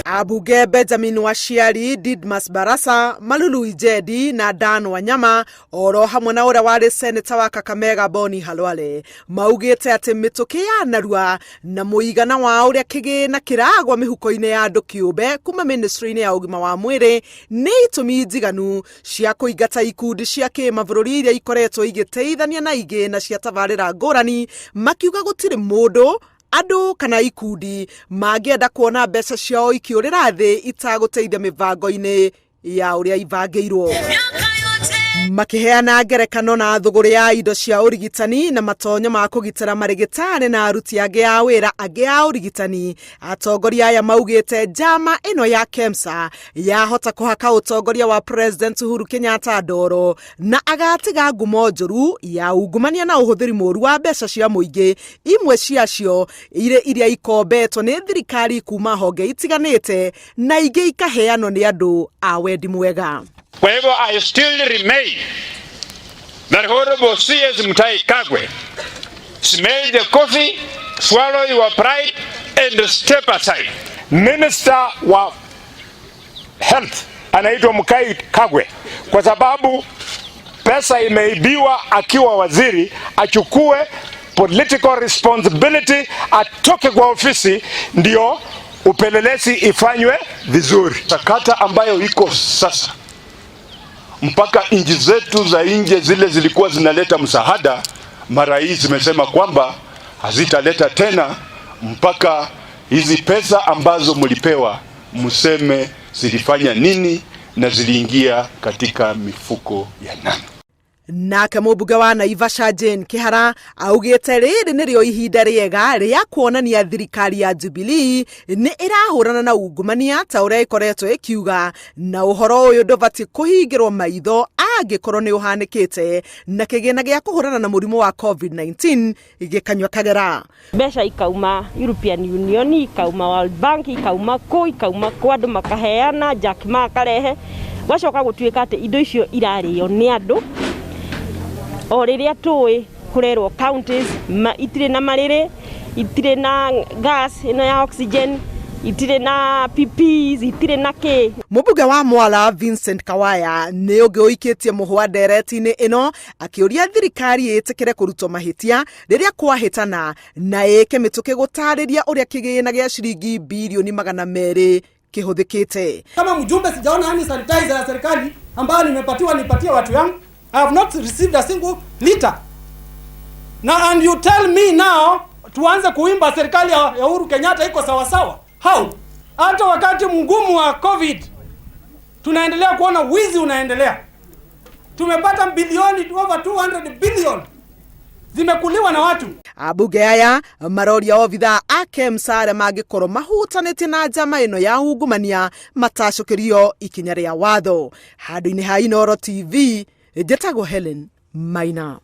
Ambunge Benjamin Washiali, Didmas Barasa, Malulu Injendi na Dan Wanyama oro hamwe na ũrĩa warĩ seneta wa Kakamega Boni Khalwale maugĩte atĩ mĩtũkĩ ya narua na mũigana wa ũrĩa kĩgĩna kĩragwa mĩhuko-inĩ ya andũ kĩũmbe kuma ministry-inĩ ya ũgima wa mwĩrĩ nĩ itũmi njiganu cia kũingata ikundi cia kĩmabũrũri iria ikoretwo igĩteithania na igĩna cia tabarĩra ngũrani, makiuga gũtirĩ mũndũ, andũ kana ikundi mangĩenda kuona mbeca ciao ikĩũrĩra thĩ itagũteithia mĩbango-inĩ ya ũrĩa ibangĩirwo. Makĩheana ngerekano na thũgũrĩ ya indo cia ũrigitani na matonyo ma kũgitĩra marĩgĩtarĩ na aruti angĩ a wĩra angĩ a ũrigitani, atongoria aya maugĩte njama ĩno ya KEMSA yahota kũhaka ũtongoria wa President Uhuru Kenyatta ndoro na agatiga ngumo njũru ya ungumania na ũhũthĩri mũru wa mbeca cia mũingĩ, imwe ciacio irĩ iria ikombetwo nĩ thirikari kuma honge itiganĩte na ingĩ ikaheanwo nĩ andũ a wendi mwega. Kwa hivyo I still remain that Honorable CS Mutahi Kagwe, smell the coffee, swallow your pride and step aside. Minister wa Health anaitwa Mutahi Kagwe kwa sababu pesa imeibiwa akiwa waziri, achukue political responsibility, atoke kwa ofisi ndio upelelezi ifanywe vizuri. Sakata ambayo iko sasa, mpaka nchi zetu za nje zile zilikuwa zinaleta msaada, mara hii zimesema kwamba hazitaleta tena mpaka hizi pesa ambazo mlipewa mseme zilifanya nini na ziliingia katika mifuko ya nani. Nake mũmbunge wa Naivasha Jane Kihara augĩte rĩrĩ nĩrĩo ihinda rĩega rĩa kuonania thirikari ya Jubilee nĩ ĩrahũrana na ungumania ta ũrĩa ĩkoretwo ĩkiuga, na ũhoro ũyũ ndũbatiĩ kũhingĩrwo maitho angĩkorwo nĩ ũhanĩkĩte na kĩgĩna gĩa kũhũrana na mũrimũ wa COVID-19 gĩkanyua kagera. Mbeca ikauma European Union, ikauma World Bank, ikauma kũ, ikauma kũ, andũ makaheana, Jack Ma akarehe, gwacoka gũtuĩka atĩ indo icio irarĩo nĩ andũ o rĩrĩa tũĩ kũrerwo counties itirĩ na marĩrĩ, itirĩ na gas ĩno ya oxygen, itirĩ na PPEs, itirĩ na kĩ. Mũmbunge wa Mwala Vincent Kawaya nĩ ũngĩ ũikĩtie mũhwa ndereti-inĩ ĩno akĩũria thirikari ĩtĩkĩre kũrutwo mahĩtia rĩrĩa kwahĩtana na ĩke mĩtũkĩ gũtarĩria ũrĩa kĩgĩna gĩa ciringi 200 bilioni kĩhũthĩkĩte. Kama mjumbe sijaona yani sanitizer ya serikali ambayo nimepatiwa nipatie watu yangu. I have not received a single liter. Na and you tell me now tuanze kuimba serikali ya Uhuru Kenyatta iko sawa sawa. How? Hata wakati mgumu wa COVID tunaendelea kuona wizi unaendelea. Tumepata bilioni over 200 billion zimekuliwa na watu. Ambunge aya maroria obithaa a KEMSA arĩa mangĩkorwo mahutanĩtie na njama ĩno ya ungumania matacũkĩrio ikinya rĩa watho. Handũ-inĩ ha Inooro TV, njĩtagwo Helen Maina.